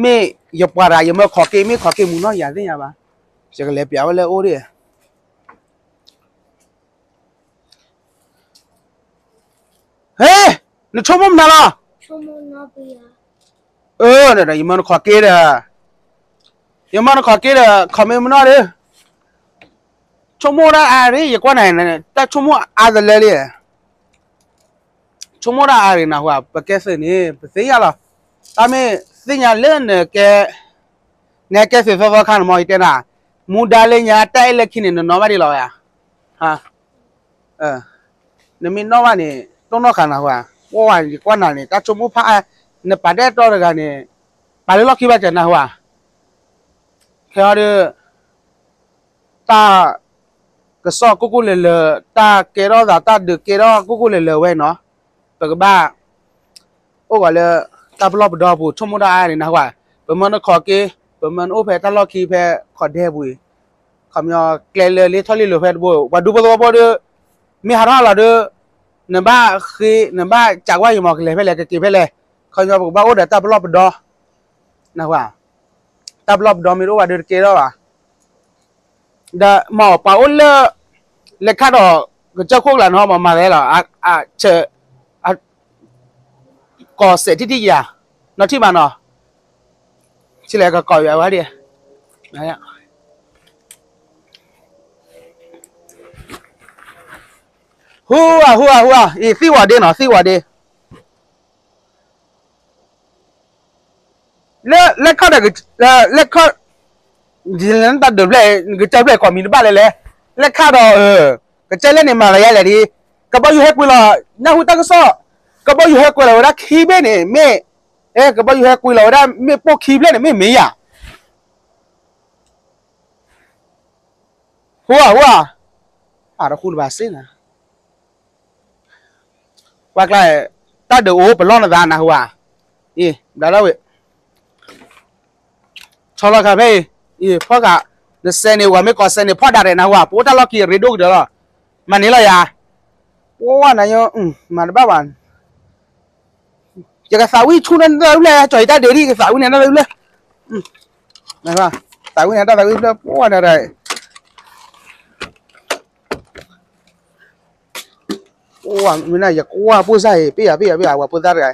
မ့ၢ်ယပှၤတဂၤ ယမၢခိးက့ၤ မ့ၢ်ခိးက့ၤမုၢ်နီၢ်ယၤသ့ၣ်ညါဘၣ်, ယကလဲၤပျးဝဲလၢအအိၣ်ဒၣ်. ဟဲ, နဆိကမိၣ်မနုၤလီၤ. အၢ, ယမၢနခိးက့ၤဒီး, ယမၢနခိးက့ၤဒီး ခိးမ့ၢ်မုၢ်နီၢ်ဒီး ဆိကမိၣ်ဒၣ်အါရ့ၣ် ယကွၢ်နၤ တၢ်ဆိကမိၣ်အါတလၢလံ. ဆိကမိၣ်ဒၣ်အါရ့ၣ်နၢ်ဟူဧါ, ပကဲသုးန့ၣ် ပသ့ၣ်ညါလီၤ. တၢ်မ့ၢ်သ့ၣ်ညါလၢနကဲ, နကဲသုးသီသီခါန့ၣ် မ်ယတဲနၤ, မူဒါလၢညါတၢ်အဲၣ်လၢခံန့ၣ် နနီၣ်ဘၣ်ဒံးလီၤဝဲဧါ. နမ့ၢ်နီၣ်ဘၣ်န့ၣ် တိၢ်နီၣ်ဃာ်နၢ်ဟူဧါ. ပှၤယကွၢ်နၤန့ၣ် တၢ်ဆိကမိၣ်ဖးအါ, နပာ်ဒဲၣ်တီတဂၤန့ၣ် ပာ်လၢလီၢ်ခံဘၣ်စၢၤနၢ်ဟူဧါ. ခဲအံၤဒီး တၢ်ကစီၣ်ကိၢ်ကိၢ်လၢၤလၢၤ, တၢ်ကဲထီၣ်သး တၢ်ဒုးကဲထီၣ်ကိၢ်ကိၢ်လၢၤလၢၤဝဲနီၤ, ပကဘၣ် အိၣ်ဂီၤလၢ တၢ်ပလီၢ်ပဒီပူၤ ဆိကမိၣ်တၢ်အါန့ၣ်နၢ်ဟူဧါ, ပမၢနခိးက့ၤ, ပမၢနအိၣ်ဖဲတၢ်လီၢ်ခံဖဲခိးဒဲပူၤအံၤ, ခီပညီကျဲလၢလ့ထီၣ်လ့လိၤဖဲတဘိ, ပှၤဒူဖိသဝီဖိဒီး မ့ၢ်ဟးထီၣ်လီၤဒီး နဘၣ်ဃ့ နဘၣ်ကးကွၢ်ယမီၤ ကလဲၤဖဲလဲၣ် ကက့ၤဖဲလဲၣ်, ခီပညီပကဘၣ်အိၣ်ဒီးတၢ်ပလီၢ်ပဒီ, နၢ်ဟူဧါ, တၢ်ပလီၢ်ပဒီမ့ၢ်တအိၣ်ဘၣ်ဒီးတကဲထီၣ်ဘၣ်. ဒီးမ့ၢ်ပှၤအိၣ်လၢ လဲၤခါဒီး ကစၢၢ်ခိၣ်ကလးနီၤ မၤမၤသးလီၤ, အဆၢ ကိးစဲးထံၣ်ထံၣ်ယၤ, နီၢ်ထံၣ်မးနီၤ, ဆံးလဲၣ်ကကိးယၤဝဲဒၣ်, ဟူဧါ ဟူဧါ ဟူဧါ, အံၤသံဝဲဒၣ်နီၤ သံဝဲဒၣ် လၢ လဲၤခီဒီး လဲၤခီ, တၢ်ဒုးဖျဲၣ် ကစၢၢ်ဖျဲၣ်ကိးမံၤတဘၣ်လဲၣ်လဲၣ်, လဲၤခီဒီး ကစၢၢ်လဲၣ်န့ၣ် မၤလၢယဲလဲၣ်ဒ်, ကဘီယူၤဟဲကွံာ်လီၤ, နၢ်ဟူတၢ်ကစီၣ်, ကဘီယူၤဟဲကွံာ်လီၤဝဲဒၣ်ခံဘ့ၣ်န့ၣ် မ့ၢ်, အဲ ကဘီယူၤဟဲကွံာ်လီၤဝဲဒၣ် မ့ၢ်ပိၢ်ခံဖျၢၣ်န့ၣ် မ့ၢ်မ့ၢ်ယၤ ဟူဧါ ဟူဧါ, အတဃူတဘၣ်စ့ၢ်နၤ, ကွၢ်ကျါ, တၢ်ဒုးအိၣ်ပလီၢ်နသးနၢ်ဟူဧါ, အံၤ ဘျါထီၣ်ဝံၤ, ဆီလီၤခါဖဲအံၤ, အံၤ ဖီၣ်ဃာ်, နစဲးန့ၣ် ဝဲမ့ၢ်ကိးစဲးန့ၣ် ဖီၣ်ဒၣ်ရဲၣ်နၢ်ဟူဧါ, ပအိၣ်တၢ်လီၢ်ခံအရ့ဒိၣ်ကတၢၢ်လီၤ, မၤန့ၢ်လီၤယၤ, ပှၤနၤညိ, မၤတဘၣ်ဘၣ် ယကသးဝံၣ်ဆူၣ်န့ၣ်တၢ်သးဝံၣ်လဲၣ်, ကၠီၤအံၤတၢ်ဒုးဒ်ကသးဝံၣ်န့ၣ်တၢ်သးဝံၣ်ဖျၢၣ်, သးဝံၣ်န့ၣ်တၢ်သးဝံၣ်ဖျၢၣ် ပှၤနၤ, မ့ၢ်နၤယကွၢ်ပိၢ်စၢ်အံၤ ပ့ၢ်ယၤ ပ့ၢ်ယၤ ပ့ၢ်ယၤ ပှၤဖိသၣ်တဂၤ,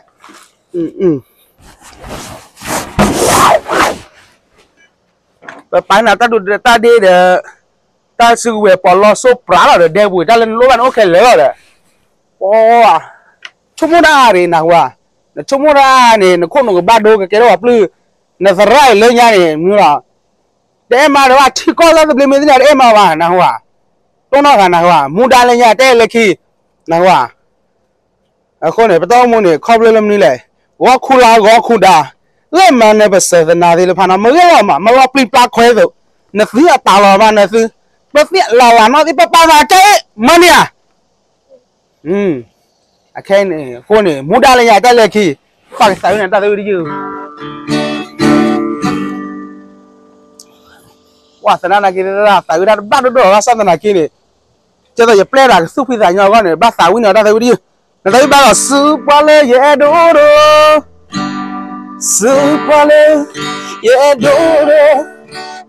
ပပာ်နၤတၢ်ဒိးတၢ်ဒ့ဒီး တၢ်စုကဝဲၤပီးလီစိပြးလီၤဒီး ဒဲပူၤ တၢ်လၢနလိၣ်ဘၣ်န့ၣ်အိၣ်ခဲလၢာ်လီၤဒီး, ပှၤ, ဆိကမိၣ်တၢ်အါရ့ၣ်နၢ်ဟူဧါ, နဆိကမိၣ်တၢ်န့ၣ် နခိၣ်နူာ်ကဘၣ်ဒိ ကကဲထီၣ်ပှၤပျုၢ်, နသရၣ်အံၤလၢညါန့ၣ် မနုၤလီၤ, တအဲၣ်မၤဒီးဘၣ် ထံကီၢ်လၢသဘျ့မ့ၢ်သ့ၣ်ညါ တအဲၣ်မၤဘၣ်နၢ်ဟူဧါ, တိၢ်နီၣ်ဃာ်နၢ်ဟူဧါ, မူဒါလၢညါတအဲၣ်လၢခံ, နၢ်ဟူဧါ အဃိန့ၣ် ပတၢ်အိၣ်မူန့ၣ် ခီဖျိလၢမနုၤလဲၣ်, ဂီၤခူလၢဂီၤခူဒါ, ဂ့ၢ်မၤနၢၤပစၢၤသနာ်သ့ၣ်တဖၣ်နီၤ မ့ၢ်ဂ့ၢ်လီၤမး မၤလီၤပျံၤပျါခွဲးသိး, နသုအတၢ်လီၤမးနသု, ပသ့ၣ်လၢ်လၢ်နီၣ်သ့ၣ် ပပာ်သးကဲအ့ၣ် မၤန့ၢ်ဧါ အခဲအံၤန့ၣ် အဃိန့ၣ် မူဒါလၢညါတၢ်လၢခံ, ပာ်ကသးဝံၣ်န့ၣ်တၢ်သးဝံၣ်တယုၢ်, ပှၤသနာ်က့ သးဝံၣ်တၢ်တဘၣ်ဒိၣ်ဒိၣ်ဘၣ်ဆၣ်သနာ်က့န့ၣ်, ကဲသိးယပျဲၢ်တၢ်ကသူၣ်ဖှံသးညီအဂီၢ်န့ၣ် ဘၣ်သးဝံၣ်န့ၣ်တၢ်သးဝံၣ်တယုၢ်, နတၢ်သးဝံၣ်ဘၣ်ဒီး စုပှၤလၢယအဲၣ်ဒိၣ်ဒိၣ် စုပှၤလၢ ယအဲၣ်ဒိၣ်ဒိၣ်,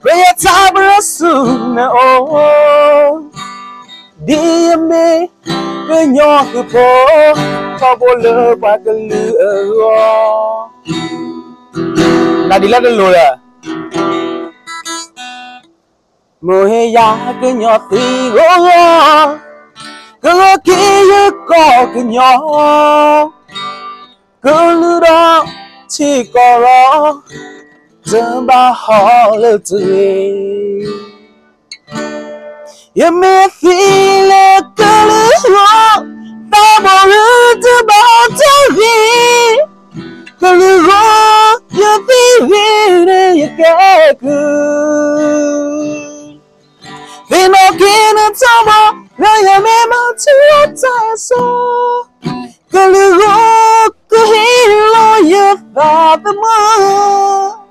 ပယထါပရၢဆူနအိၣ်, ဒ်ယမ့ၢ်ကညီဃုာ်ဖိ, ထီဘိလၢပှၤကလုာ်အဂီၢ်, နဒ်လဲၣ်တလိၤဒီး မ့ၢ်ဟ့ၣ်ယၤကညီသ့ၣ်ဂီၢ်ဂီၢ်, ကဂၢၢ်က့ၤယကီၢ်ကညီ, ကလုာ်ဒီးထံကီၢ်လီၤ, တဘၣ်ဟီၣ်လၢတဂ့ၤ, ယမ့ၢ်သံလၢကလုာ်ဂီၢ်, တၢ်ဘီၣ်ရၢတဘၣ်တဂ့ၤ, ကလုာ်ဂီၢ်ယသံဂ့ၤန့ၣ်ယကဲကုၢ်, သ့ၣ်နီၣ်က့ၤနထီဘိ လၢယမ့ၢ်မၤထူတၢ်အစိၤ, ကလုာ်ဂီၢ်ကဟ့ၣ်လီၤယသးသမူ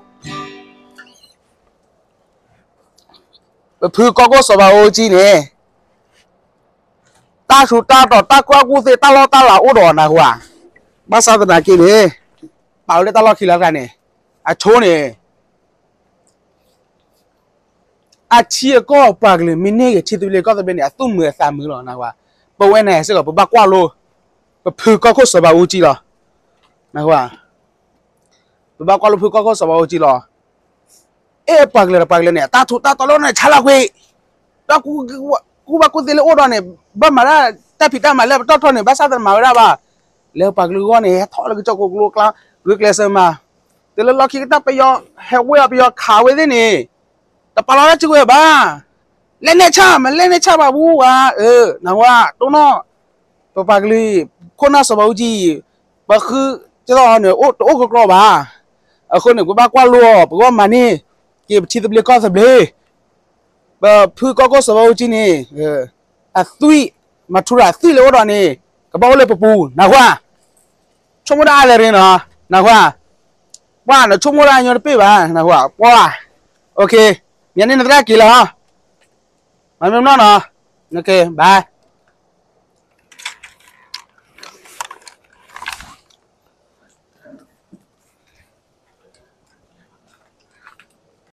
ပဖုကီၢ်ခိၣ်စီၤဘးအူကၠံန့ၣ်, တၢ်ဆူးတၢ်တီၤ တၢ်ကူၣ်ဘၣ်ကူၣ်သ့ တၢ်လီၢ်တၢ်လၤအိၣ်ဒီးနၢ်ဟူဧါ, ဘၣ်ဆၣ်သနာ်က့န့ၣ်, ပာ်ဝဲလၢတၢ်လီၢ်ခံလီၤတၢ်န့ၣ်, အဆိန့ၣ် အထံအကီၢ်ပှၤကလုာ်မ့ၢ်န့ၢ်က့ၤထံသဘျ့ကီၢ်သဘျ့န့ၣ် အသူၣ်မုာ်အသးမုာ်လီၤ နၢ်ဟူဧါ. ပဝဲန့ၣ်စ့ၢ်ကီး ပဘၣ်ကွၢ်လိ, ပဖုကီၢ်ခိၣ်စီၤဘးအူကၠံလီၤ, နၢ်ဟူဧါ. ပဘၣ်ကွၢ်လိဖုကီၢ်ခိၣ်စီၤဘးအူကၠံလီၤ. အဲၣ်ပှၤကလုာ်ဒီးပှၤကလုာ်န့ၣ် အတၢ်ထူးတၢ်တီၤလၢန့ၣ် ဆါလီၤကွံာ်, ဒီးကူၣ်ဘၣ်ကူၣ်သ့လၢအိၣ်ဒီးန့ၣ် ဘၣ်မၤဒၣ်တၢ်ဖံးတၢ်မၤလၢပတီၢ်ထီန့ၣ် ဘၣ်ဆၣ်သနာ်မၤဝဲဒၣ်ဘၣ်. လၢပှၤကလုာ်အဂီၢ်န့ၣ် ဟဲထီၣ်လၢကစၢၢ်ခိၣ်ကျိကျါ ဂုာ်ကျဲးစၢးမၤ, တုၤလၢလီၢ်ခံကတၢၢ်ပယီၤဟဲဝဲအီၤ ပယီၤခးဝဲသ့ၣ်န့ၣ် တပာ်လီၤတၢ်စုကဝဲၤဘၣ်. လဲၤနဲၣ်ဆၣ် မ့ၢ်လဲၤနဲၣ်ဆၣ်ဘၣ်ပူၤဧါ, နၢ်ဟူဧါ, တိၢ်နီၣ် ပပှၤကလုာ် ခိၣ်နၢ်စီၤဘးအူကၠံ ပဃုကသီၣ်န့ၣ် တအိၣ်ကကျီဘၣ်. အဃိန့ၣ် ပဘၣ်ကွၢ်လိအီၤ ပကဘၣ်မၤန့ၢ်က့ၤပထံသဘျ့ကီၢ်သဘျ့, ပဖုကီၢ်ခိၣ်စီၤဘးအူကၠံန့ၣ် အသွံၣ် မၤထူရၤအသွံၣ်လၢအိၣ်ဒီးန့ၣ် ကဘၣ်အိၣ်လၢပပူၤ နၢ်ဟူဧါ. ဆိကမိၣ်ဒၣ်အါလဲၣ်ရ့နီၤ နၢ်ဟူဧါ. ပှၤနဆိကမိၣ်ဒၣ်ညီတပ့ၢ်ဘၣ် နၢ်ဟူဧါ ပှၤ. မ့ၢ်န့ၣ်နသရၣ်က့ၤလီၤ, မၤမ့ၢ်နီၢ်နီၤ, ဘၣ်.